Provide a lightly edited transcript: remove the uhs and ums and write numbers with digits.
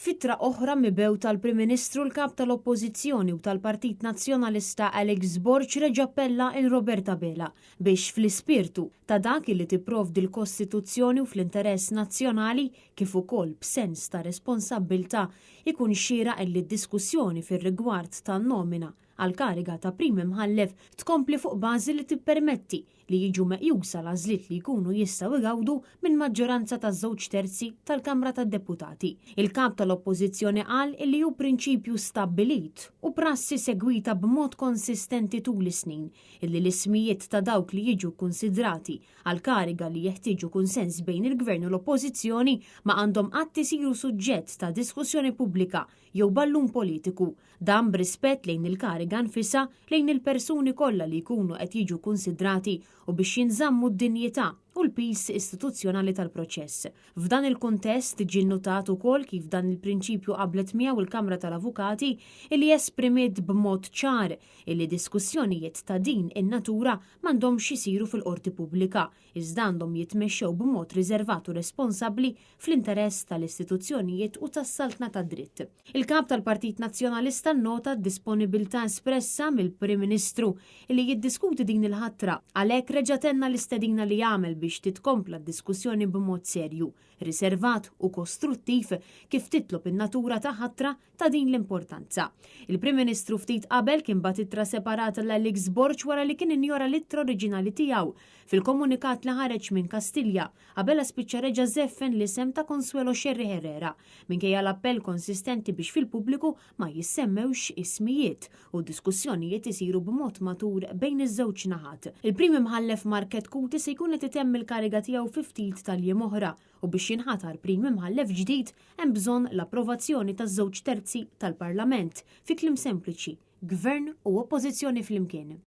F'ittra oħra mibgħuta l-Prim Ministru l-Kap tal-Oppożizzjoni u tal-Partit Nazzjonalista Alex Borg reġa' appella 'l Robert Abela biex fl-ispirtu ta' dak li tipprovdi l-Kostituzzjoni u fl-interess nazzjonali kif ukoll b'sens ta' responsabbiltà ikun xieraq li d-diskussjoni fir-rigward tan-nomina għall-kariga ta' Prim Imħallef tkompli fuq bażi li tippermetti li jiġu meqjusa l-għażliet li jkunu jistgħu jgawdu minn maġġoranza ta' żewġ terzi tal-Kamra tad-Deputati. Il-Kap tal-Oppożizzjoni qal illi hu prinċipju stabbilit u prassi segwita b'mod konsistenti tul is-snin illi l-ismijiet ta' dawk li jiġu kkunsidrati għal kariga li jeħtieġu kunsens bejn il-Gvern u l-Oppożizzjoni ma għandhom qatt isiru suġġett ta' diskussjoni pubblika jew ballun politiku. Dan b'rispett lejn il-kariga nfisha, lejn il-persuni kollha li jkunu qed jiġu kkunsidrati u biex jinżammu d-dinjità u l-piż istituzzjonali tal-proċess. F'dan il-kuntest ġie nnutat ukoll kif dan il-prinċipju qablet miegħu l-Kamra tal-Avukati illi esprimiet b'mod ċar illi diskussjonijiet ta' din in-natura m'għandhomx isiru fil-qorti pubblika iżda għandhom jitmexxew b'mod riżervat u responsabbli fl-interess tal-istituzzjonijiet u tas-saltna tad-dritt. Il-Kap tal-Partit Nazzjonalista nnota d-disponibilità espressa mill-Prim Ministru li jiddiskuti din il-ħatra, għalhekk reġa' tenna l-istedina li għamel biex titkompla d-diskussjoni b'mod serju, riservat u kostruttiv kif titlob in-natura ta' ħatra ta' din l-importanza. Il-Prim Ministru ftit qabel kien bagħat ittra separata l Alex Borg wara li kien injora l-ittra oriġinali tiegħu. Fil-komunikat li ħareġ minn Kastilja, Abela spiċċa reġa' żeffen l-isem ta' Consuelo Scerri Herrera, minkejja l-appell konsistenti biex fil-pubbliku ma jissemmewx ismijiet u d-diskussjonijiet isiru b'mod matur bejn iż-żewġ naħat. Il-Prim Imħallef Mark Chetcuti se jkun qed itemm il-kariga tiegħu fi ftit tal-jiem oħra u biex jinħatar Prim Imħallef ġdid hemm bżonn l-approvazzjoni ta' żewġ terzi tal-Parlament, fi kliem sempliċi, Gvern u Oppożizzjoni flimkien.